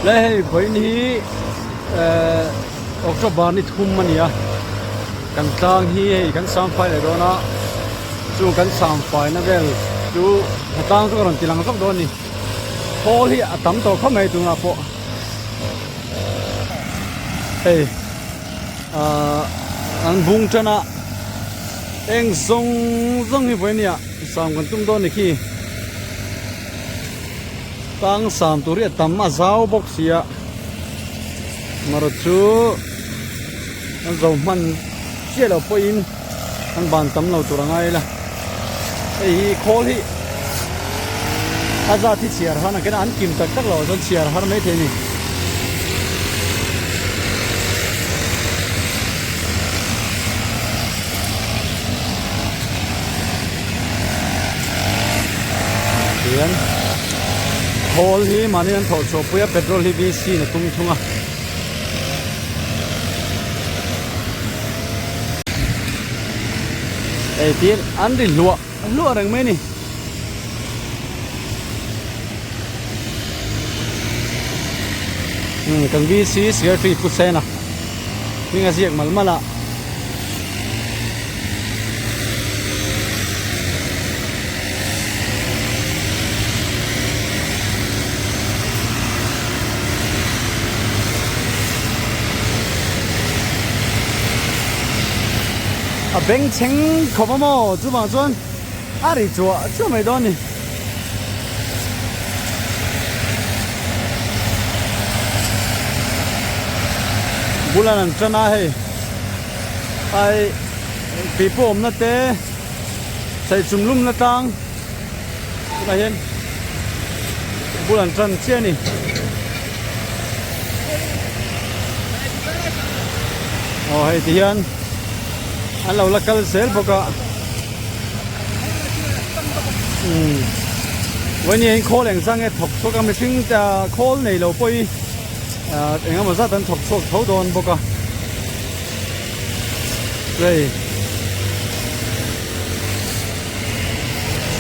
Le hei vawiin hi ehh October ni thum a ni a kan tlang hi hei kan samfai leh dawn a chung kan samfai na vel chu tlang chu ka rawn ti lang zawk dawn a ni khawl hi a tam tawh khawp mai tunah pawh hei ahh an bung tan a eng zawng zawng hi vawiin nia sam kan tum dawn a ni khi. Tang sam tur hi a tam a zau bawk si a marawh chu an zo hman chiah loh pawhin an ban tam lo tur a ngai ila hei hi khawl hi a zat hi chhiar har nakin an kim tak tak loh chuan chhiar har maithei a ni. Hian khawl hi mahni an thawh chhuah pui a petrol hi V C in a tum thung a. Hei tin an ri hluah hluah reng mai a ni. Umm kan V C secretary Pu Sena hming a ziak mal mal a. A bengchheng khawp a maw chuvang chuan a ri chuah chuah mai dawn a ni. Bulan an tan a hei ai pipu awmna te chheihchum lumna tlang tunah hian bul an tan chiah a ni. Aw hei ti hian an lo la kal zel bawk a umm vawiin hian khawl eng zang nge thawk chhuak a mihring khawl nei lo pawh hi ah eng emaw zat an thawk chhuak tho dawn bawk a hei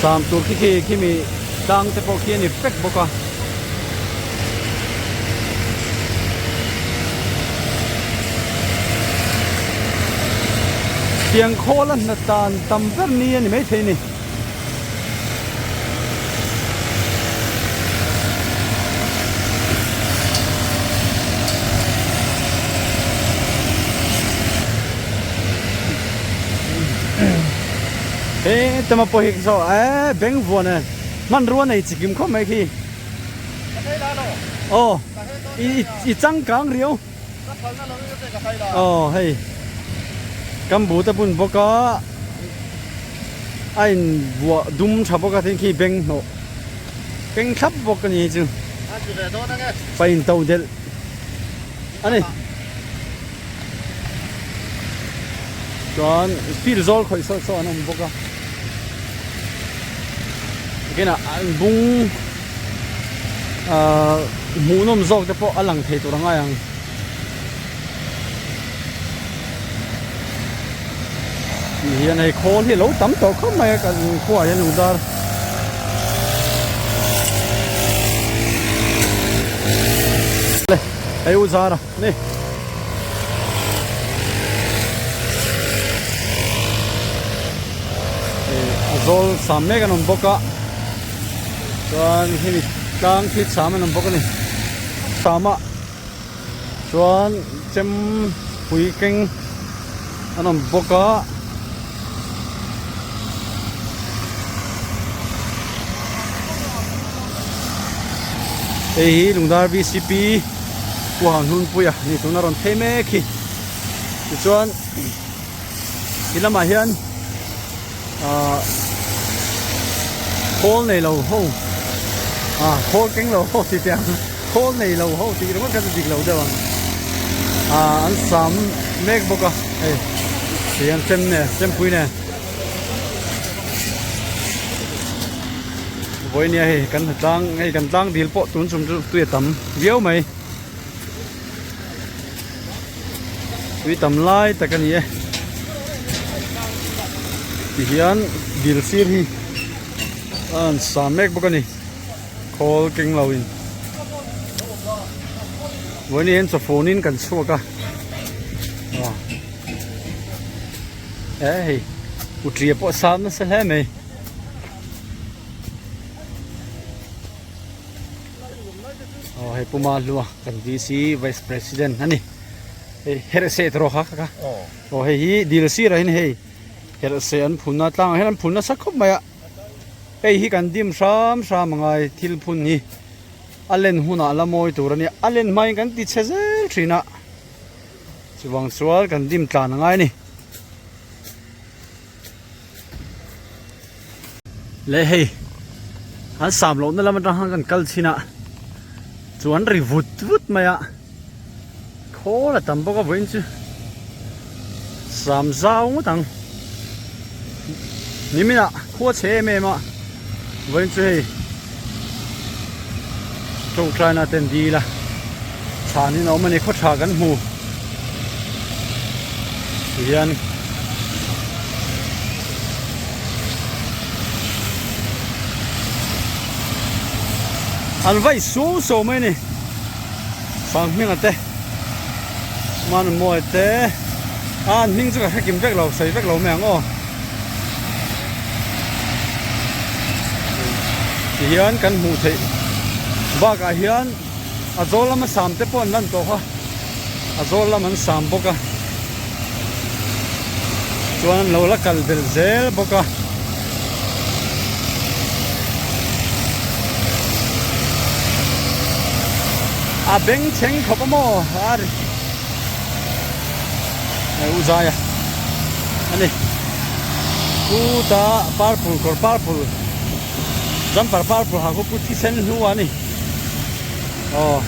sam tur khi khi khimi tlang te pawh khi a ni vek bawk a. Tiang khawl a hna tan tam ber ni a ni maithei a ni. He tama pawh hi saw eh beng vuan e hmanrua nei chikim khawp mai khi aw i i changkang riau aw hei kam bu te bun bawk a a in vuah dum tha bawk a tin khi beng hnawh keng thlap bawk a ni hi chu pa in to delh a ni. Chuan field zawl khawih sawh sawh an awm bawk a kinah an bung ahh hmuhnawm zawk te pawh a lang thei tur a ngai ang. Tih hian hei khawl hi a lo tam tawh khawp mai a kan khuaah hian lungdar hei u zara. Ni. A zawl sam mek an awm bawk a chuan hemi tlang khi cham an awm bawk a ni sam a chuan chem pui keng an awm bawk a. Hei hi Lungdar V C P Pu Hang Hnunpuia ni tuna rawn phei mek hi tichuan ti lamah hian ahh khawl nei lo ho ah khawl keng lo ho tih te ang khawl nei lo ho tih ringawt kha chu dik lo deuh ang ah an sam mek bawk a hei tihian chem nen chempui nen. Vawinia hei kan hna tlang hei kan tlang dil pawh tun chum chu tui a tam viau mai tui tam lai tak a ni e tihian dil sir hi a rawn sa mek bawk a ni khawl keng lo in. Vawiin hian chawfun in kan chhuak a aw e hei kutria pawh a sang nasa hle mai. Aw hei Puma Hlua kan VC Vice President a ni hei herhseh tawh kha kha aw hei hi dil sirah hian hei herhseh an phun a tlangah hian an phun nasa khawp mai a hei hi kan dim hram hram a ngai thil phun hi a len hunah la mawi tur a nia a len hmain kan ti chhe zel thin a chuvang chuan kan dim tlan a ngai a ni. Leh hei an sam lohna lam atang khan kan kal chhin a chuan ri vut vut mai a khawl a tam bawk a vawiin chu sam zau ngawt ang niminah khua chhe em em a vawiin chu hei tawngtaina ten dil a chhanin a awm a ni khaw tha kan hmu tihian an vai suau suau mai a ni Sanghminga te Manmawia te a an hming chu ka hre kim vek lo sawi vek lo mai ang aw. Tihian kan hmuh theih bakah hian a zawl lama sam te pawh an lan tawh a a zawl lam an sam bawk a chuan an lo la kal belh zel bawk a. A bengchheng khawp a maw a ri u zai a ani chuta purple kawr purple jumper purple ha khu pu thisen hnu a ni aw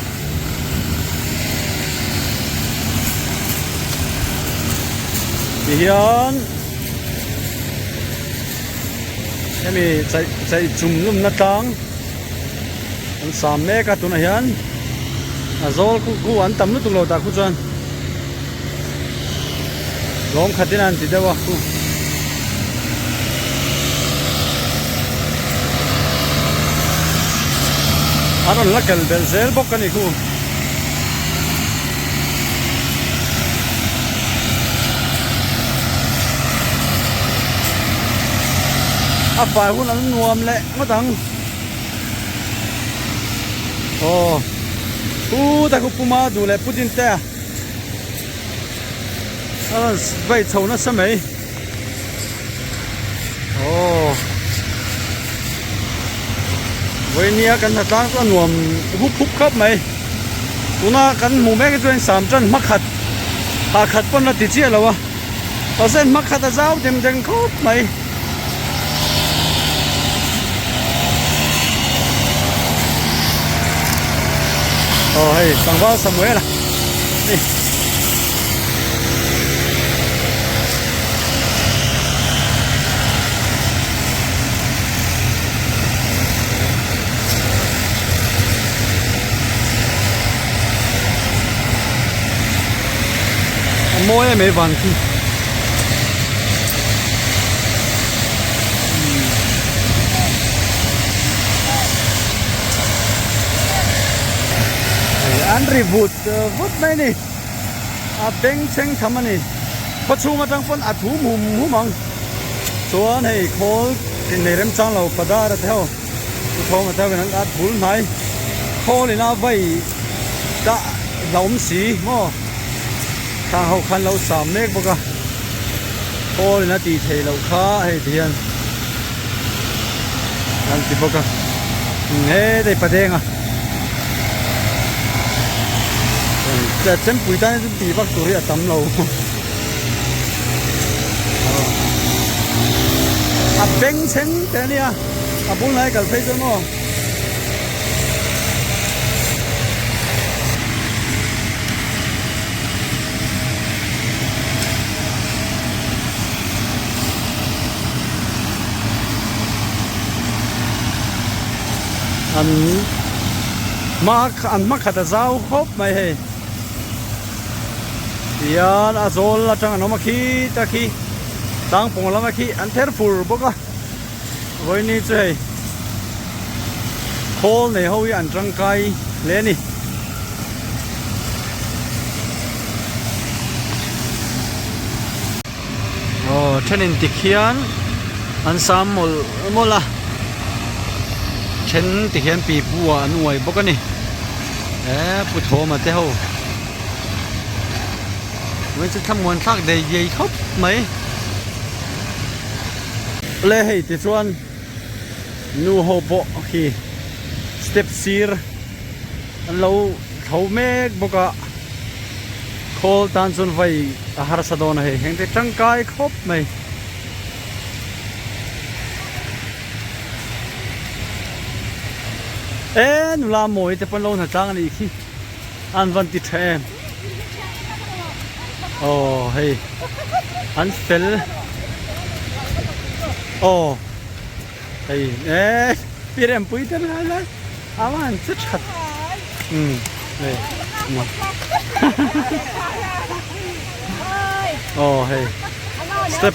tihian hemi chaih chaih chum lumna tlang an sam mek a tunah hian a zawl khu khu an tam lutuk lo tah khu chuan lawm khatin an ti deuh a khu. An rawn la kel belh zel bawk a ni khu. A fai hun an nuam leh ngawt ang. Aw pu ta khu puma duh leh pu din te a a rawn vai chho nasa mai. Aw vawinia kan hna tlang chu a nuam hup hup khawp mai tuna kan hmuh mek hi chuan sam tan hma khat ha khat pawn a ti chiah lo a percent hma khat a zau dem deng khawp mai. Aw hei tlangval Samuel a ni. A mawi em mai van khi. An ri vut vut mai a ni a bengchheng tham a ni khaw chhung atang pawn a thum hum hum ang chuan hei khawl nei remchang lo padar a te ho thawm a te ho in an bul hnai khawl in a vai dah hlauhawm si maw. Thlang ho khan lo sam mek bawk a khawl in a tih theih loh kha hei ti hian an ti bawk a hetei padeng a chempui tan hi chu tih vak tur hi a tam lo a beng chheng teh a nia a bul hnai kal phei chuan maw. An hma an hma khat a zau khawp mai hei tihian a zawl atang an awm a khi ta khi tlangpawng lama khi an ther fur bawk a. Vawiini chu hei khawl nei ho hi an tangkai hle a ni. Aw thenin tikhian an sam mawlh mawlh a then tikhian pipu ah an uai bawk a ni eh pu thawma te ho mai chu thlamuan thlak dei dei khawp mai le hei tichuan nu ho pawh khi step sir an lo tho mek bawk a. Khawl tan chuan vai a harsa dawn a hei heng te tangkai khawp mai. E nula mawi te pawn lo hna tlang a nih khi an van ti tha em. Aw hei an fel aw hei e pi rempui te lai lai. A van che that umm hei aw hei step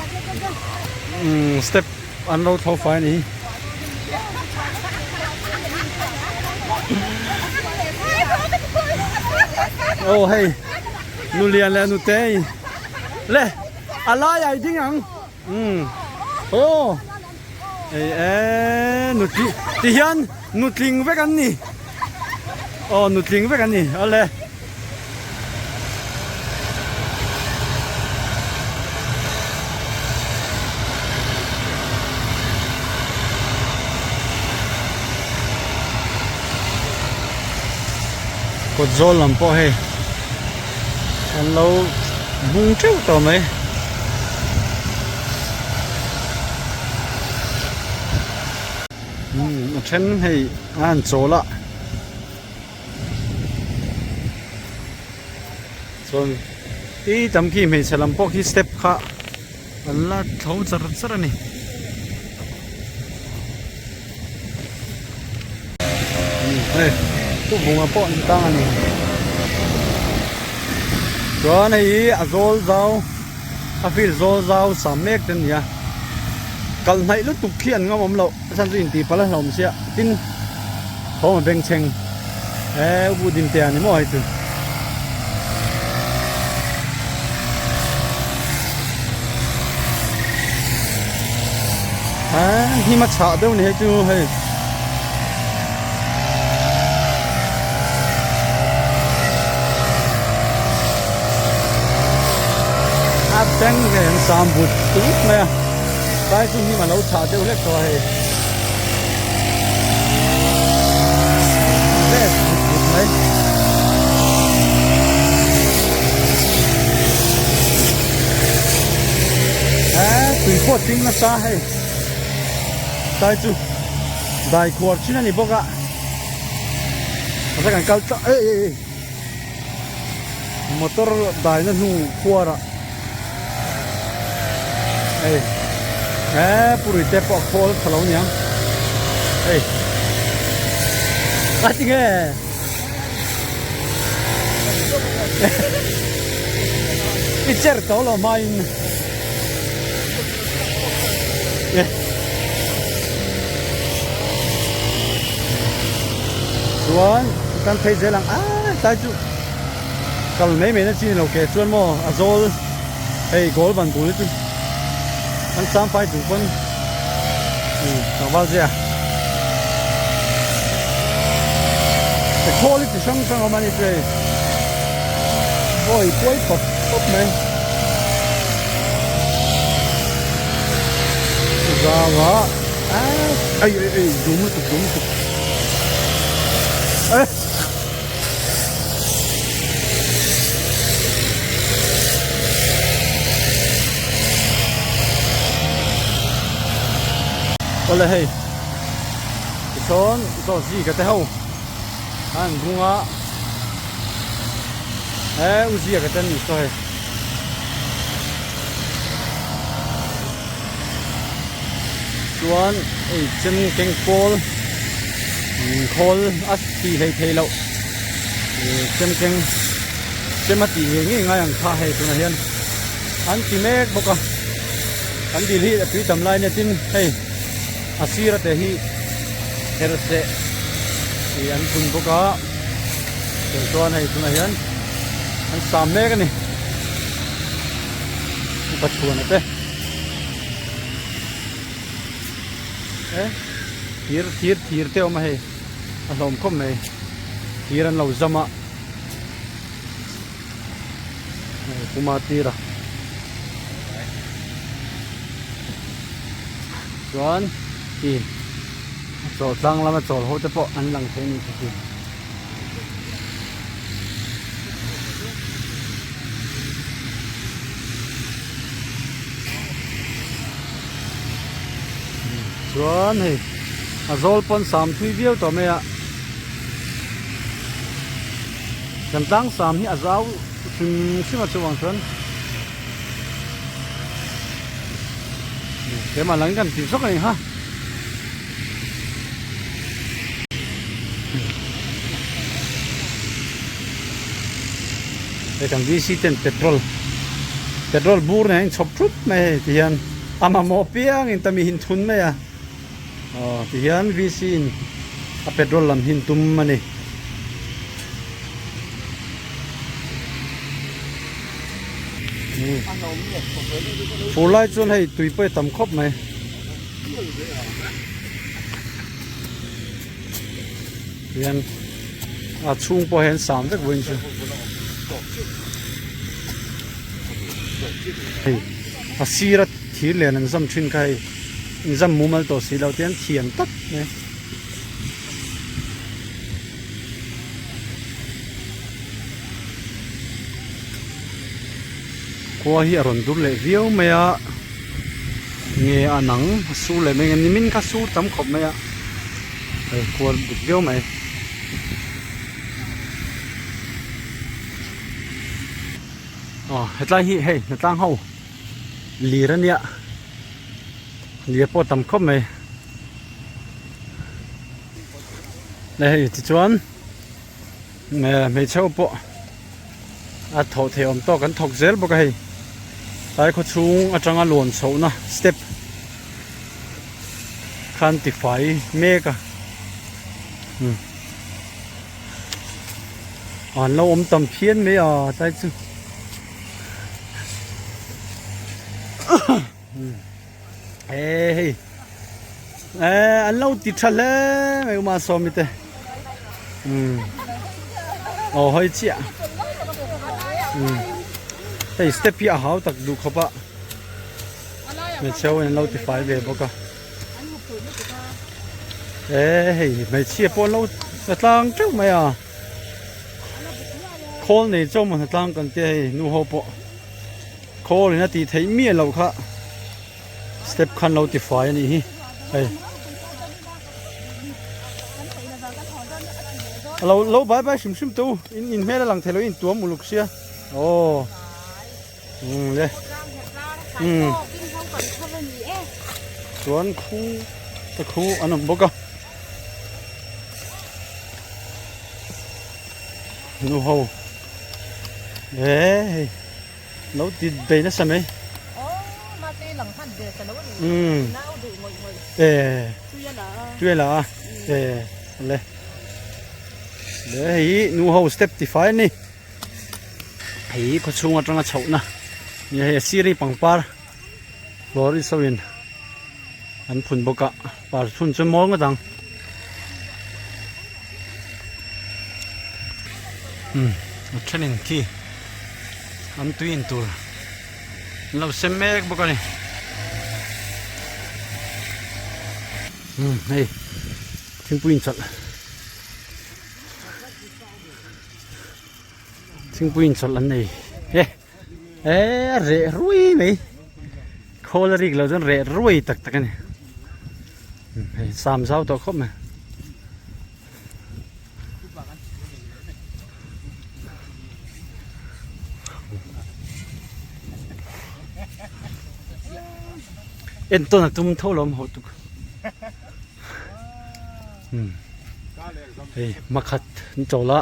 umm step an lo tho fai a ni aw hei nu lian leh nute le a lai ah i ding ang umm aw. Hei e nutling ti hian nutling vek an ni aw nutling vek an ni awle. Kawt zawl lam pawh hei an lo bung teuh tawh mai. Umm a then hei a han chawl a chuan i tam khi hmeichhe lam pawh khi step kha an la tho char char a ni. Hei chu vunga pawh an tang a ni chuan hei hi a zawl zau a field zawl zau sam mek te a ni a kalh hnaih lutuk khi an ngam awm loh a chhan chu intih palh a hlauhawm sia tin thawm a bengchheng he u buh dintea ni maw hei chu. He hnim a chhah deuh ni hei chu hei. A beng ve an sam but tut mai a tlai chu hnim a lo chhah deuh hlek tawh a hei. Vel but but mai. He tui pawh a tling nasa hei tlai chu dai khuar thin a ni bawk a mahse kan kal tlang ei ei ei motor dai na hnu khuar ah hei he puri te pawh a khawl tha lo niang hei a ti nge. I cher tawh lo hmain chuan kan phei zel ang a tlai chu kal mai mai na chi ni lo ke chuan maw a zawl hei goal ban bul chu an sam fai chung pawn tlangval zia e khawl hi chi hrang hrang a awm a ni chu hei awi kuai pawp pawp mai zau a ai ai ai dum lutuk dum lutuk eh. Awle hei tichuan saw zika te ho a an bung a he u ziaka te an ni saw hei. Chuan hei chem keng pawl khawl a tih hlei theih loh chem keng chem a tih ngei ngei ngai ang kha hei tunah hian an ti mek bawk a kan dil hi a tui tam lai ania tin hei a sir ate hi herhseh tih an phun bawk a chuan hei tunah hian an sam mek a ni. Upa chhuana te. E thir thir thir te a awm a hei a hlawm khawp mai thir an lo zam a hei puma tir a chuan khi a chawl tlang lama chawl ho te pawh an lang thei a ni khi. Chuan hei a zawl pawn sam thui viau tawh mai a kan tlang sam hi a zau hrim hrim a chuvang chuan keimah lang in kan ti zawk a ni ha. Hei kan VC ten petrol petrol bur nen a inchhawp thut mai hei ti hian a mamawh piangin ta mi hin thun mai a aw ti hian VC in a petrol lam hin tum a ni. Fur lai chuan hei tui pawh a tam khawp mai. Hian a chhung pawh hian sam vek vawiin chu hei a sira thir lian an zam thin kha hei inzam mumal tawh si lo te an thiam tak mai. Khua hi a rawn dur leh viau mai a nge a nang a sur leh mai nge nimin kha sur tam khawp mai a hei khua dik viau mai. Aw hetlai hi hei hnatlang ho lir a nia lir pawh a tam khawp mai hei tichuan hmeichhe ho pawh a thawh theih awm tawk an thawk zel bawk a hei tlai khaw chhung atanga lawn chhohna step khan tifai mek a umm an lo awm tam phian mai a tlai chu e hei e an lo ti tha hle mai uma sawmi te um aw hawi chiah um hei step hi a hau tak duh khawp a hmeichhe ho in an lo ti fai ve bawk a e hei hmeichhia pawh an lo la tlang teuh mai a khawl nei chauh maw hnatlang kan tia hei nu ho pawh khawl in a tih theih miah loh kha. Step khan lo ti fai a nih hi hei lo lo bai bai hrim hrim teh u in in hmel a lang thei lo in tuam uluk sia aw umm le umm chuan khu te khu an awm bawk a nu ho e hei. Lo ti bei nasa mai. Umm e tui a la a e le le hei hi nu ho step ti fai a ni hei khaw chhung atanga chhoh na ni hei a sir hi pangpar lawr i sawiin an phun bawk a par chhun chu mawi ngawt ang umm a thenin khi an tui in tur an lo sem mek bawk a ni umm hei thingpui inchawlh thingpui inchawlh an nei e. E a reh ruai mai khawl a rik loh chuan reh ruai tak tak a ni hei sam zau tawh khawp mai entawn a tum tho lo awm ho tuk hei hmakhat an chawl a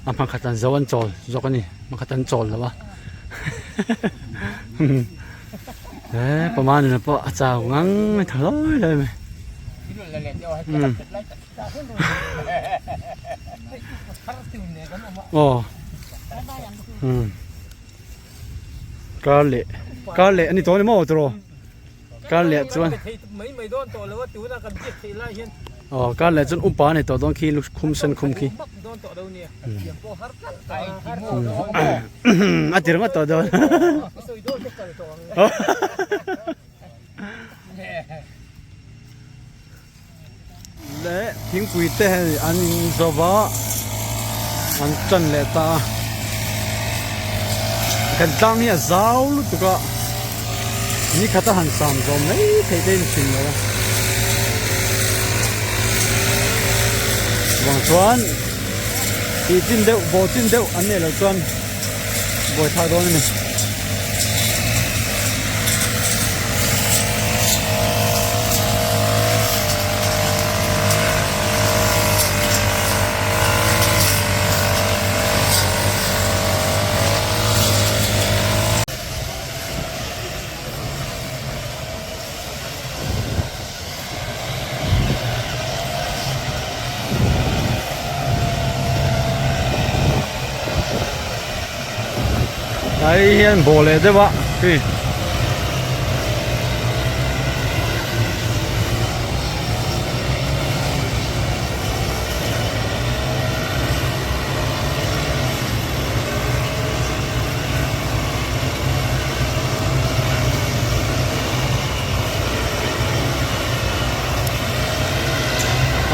a hmakhat an zo an chawl zawk a ni hmakhat an chawl lo a he pama nuna pawh a chau ngang mai tha lawi lawi mai aw kar leh kar leh a ni tawh a ni maw tiraw. Kar leh chuan aw kar leh chuan upa a ni tawh dawn khi lukhum sen khum khi a ti ringawt tawh dawn leh thingpui te hei an in zo va an tan leh ta a kan tlang hi a zau lutuk a ni khat a han sam zawm mai theih te in chhin lo a vang chuan tih chin deuh bawh chin deuh an neih loh chuan buaithlak dawn a ni. Tlai hian bawh leh deuh a hei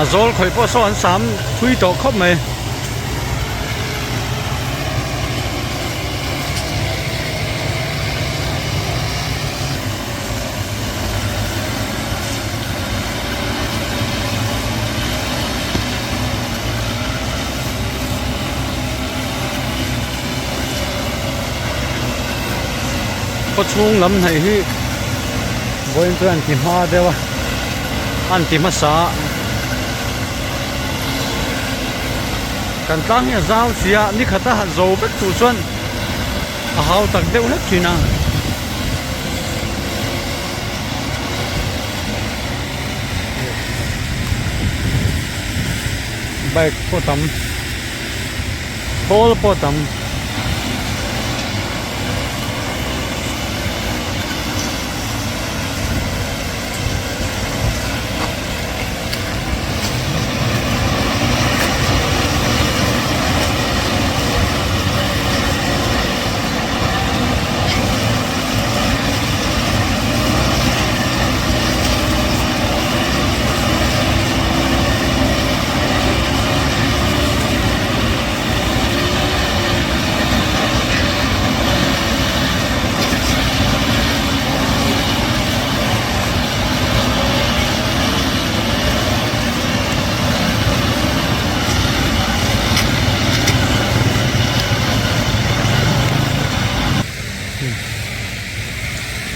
A zawl khawih pawh saw an sam thui tawh khawp mai. Khawchhung lam hnaih hi vawiin chuan an ti hma deuh a an ti hmasa a kan tlang hi a zau si a ni khat a han zo vek tur chuan a hau tak deuh hlek thin a. Bike pawh tam khawl pawh tam.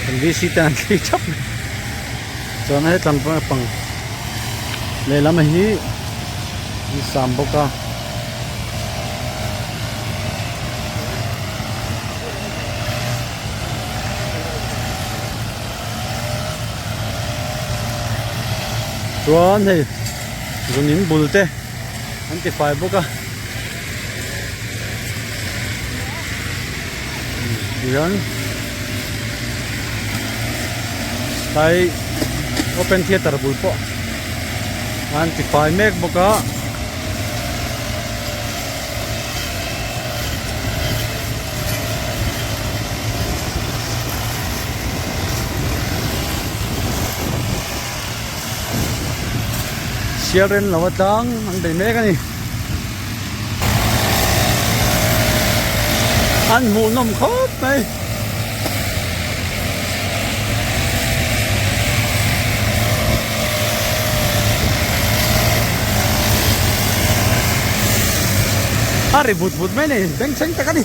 Kan VC te an thli thap mai chuan hetlam pang lehlam hi an sam bawk a. Chuan hei zun in bul te an ti fai bawk a tihian tlai open theatre bul pawh an ti fai mek bawk a. Sial rem lo atang an bei mek a ni. An hmuh nawm khawp mai. A ri vut vut mai a ni bengchheng tak a ni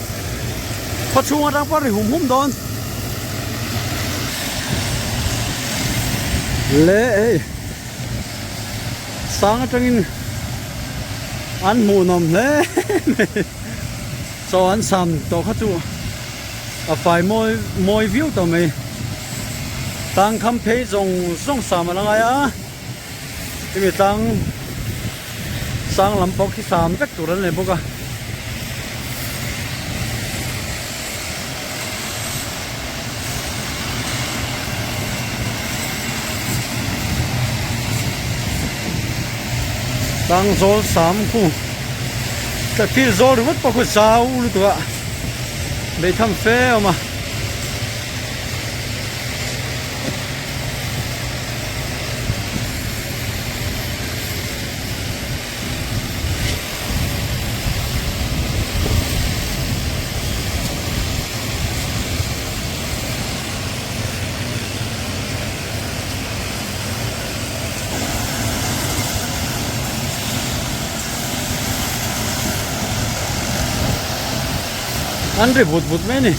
khaw chhung atang pawh a ri hum hum dawn le hei sang atangin an hmuhnawm hle mai chaw an sam tawh kha chu a fai mawi mawi viau tawh mai tlang kham phei zawng zawng sam a la ngai a hemi tlang sang lam pawh khi sam vek tur an nei bawk a. Tlang zawl sam khu field zawl ringawt pawh khu zau lutuk a beitham fe a awm a. An ri vut vut mai a ni.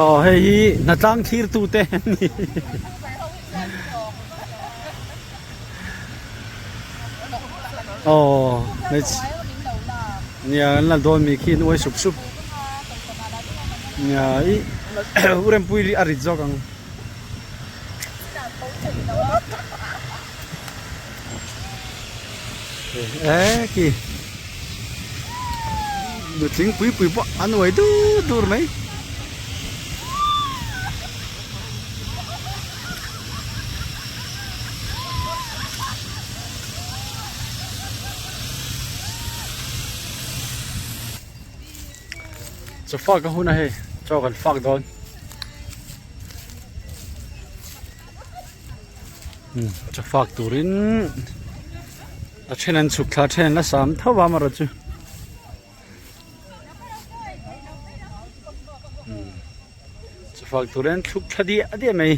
Aw hei hi hnatlang thlir tu te an ni. Aw nia an la dawn mi khi an uai sup sup nia ih u Rempuii a rit zawk ang. E khi nutling pui pui pawh an uai dur dur mai. Chaw fak a hun a hei chaw kan fak dawn. Chaw fak turin a then an chhuk thla a then an la sam tho va amaherawh chu chaw fak turin an thluk thla diah diah mai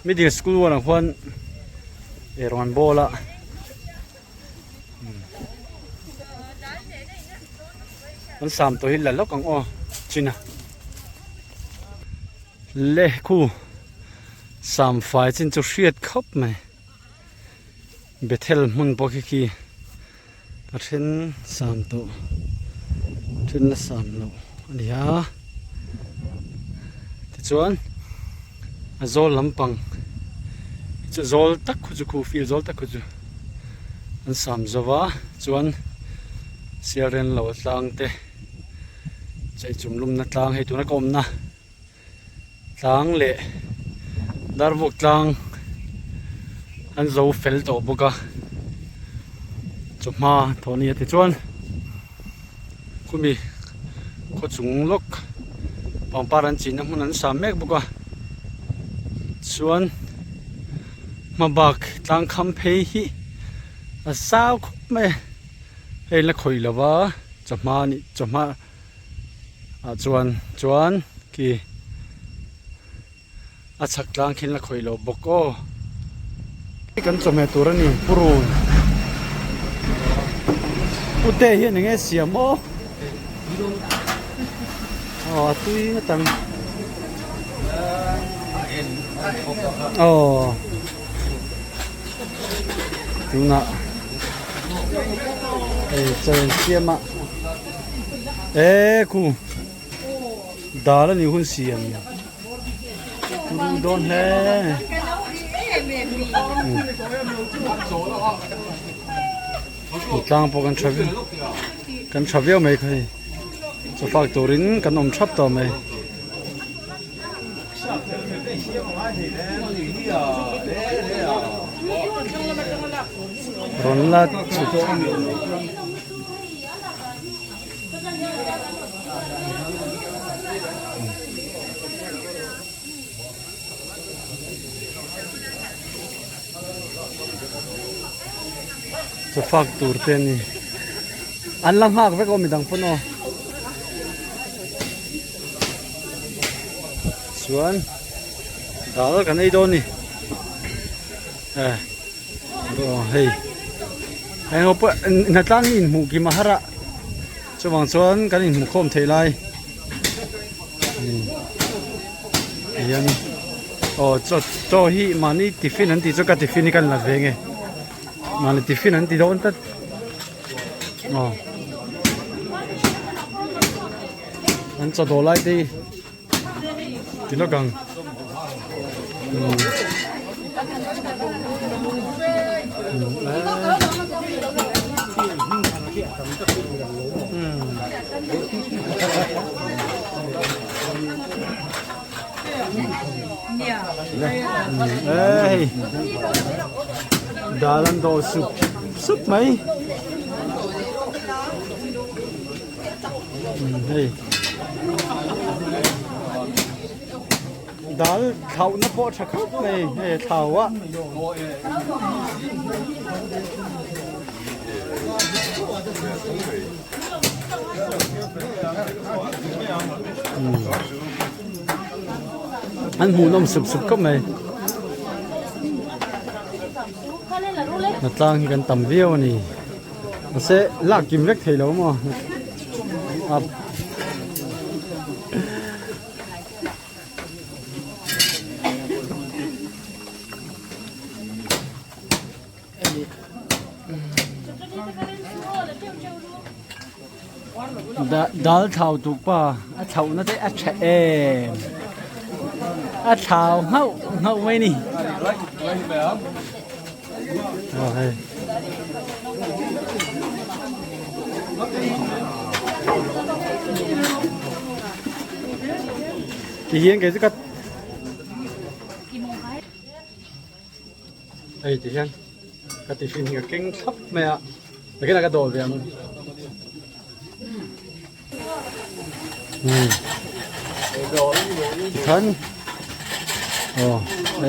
middle school bulah khuan eirawng an bawl a. An sam tawh hi la lawk ang aw china le khu sam fai chin chu hriat khawp mai Bethel hmun pawh khi khi a then sam tawh then la sam loh a ni a tichuan a zawl lampang chu zawl tak khu chu khu field zawl tak khu chu an sam zo va chuan sialren lo tlang te cheichum lumna tlang hei tuna ka awmna tlang leh darvawk tlang an zo fel tawh bawk a chawhma thawh a ni a tichuan khumi khaw chung lawk pangpar an chinna hmun an sam mek bawk a chuan hma bak tlang kham phei hi a zau khawp mai a hei la khawih lo va chawhma a nih chawhma ah chuan chuan khi a chhak tlang khin la khawih lo bawk aw. Kan chawhmeh tur a ni purun pute hian eng nge siam aw aw a tui ngawt ang aw tunah hei chaw an siam a e khu. Dal a nih hun siam turu dawn hle. Tlang pawh kan tha kan tha viau mai kha hei chawfak turin kan awm thap tawh mai. Rawn la chhuk. Chawfak tur te a ni an la nghak vek aw midang pawn aw chuan dal kan ei dawn a ni eh. Aw hei eng pawh hnatlang hi inhmuh kim a har a chuvang chuan kan inhmuh khawm theih lai hian aw chaw chaw hi mahni tiffin an tih chu ka tiffin hi kan la ve nge mahni tiffin an ti dawn tlat aw an chaw dawh lai te hi. Ti lawk ang. Hey. Dal an dawh sup sup mai. Hei dal thlauhna pawh tha khawp mai hei thlau a. An hmuhnawm sup sup khawp mai. Hnatlang hi kan tam viau a ni. Mahse lak kim vek thei lo maw a Dal thlau tuk pa a thlauh na te a tha em a thlau nghauh nghauh mai ni. Ti hian kei chu ka hei ti hian ka tiffin hi ka keng thlap mai a takin a ka dawh ve ang. Tikhan aw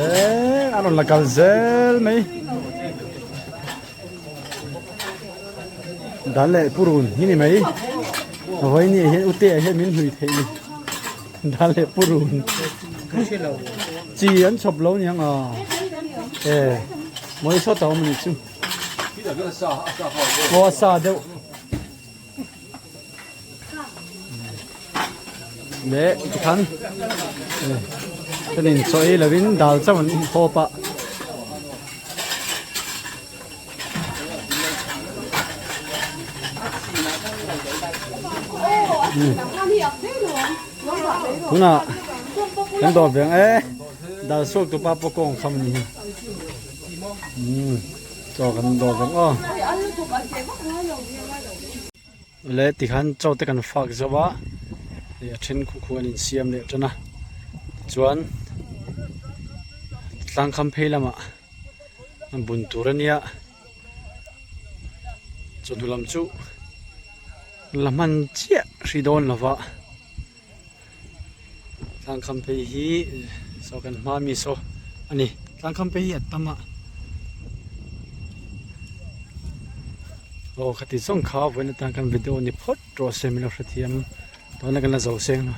eh a rawn la kal zel mai dan leh purun hi ni mai vawiin ah hian ute ah hian min hlui theih ni dan leh purun chi an chhawp lo niang a eh mawi sawt a awm a nih chu aw a sa deuh. Leh tikhan chuanin chaw ei lovin dal chauh an hawp a. Tunah kan dawr ve ang e dal suak tu pa pawh kawng kham a ni hi. Chaw kan dawr vek aw. Le tikhan chaw te kan fak zo a ih a then khu khu an insiam leh tan a tichuan tlang kham phei lamah an bun tur a nia chawhnu lam chu la hman chiah hrih dawn lo va. Tlangkham phei hi saw kan hma mi saw a ni tlangkham phei hi a tam a aw khati zawng kha vawiin atang khan video ni phawt rawh se min lo hrethiam tuna kan la zo seng a.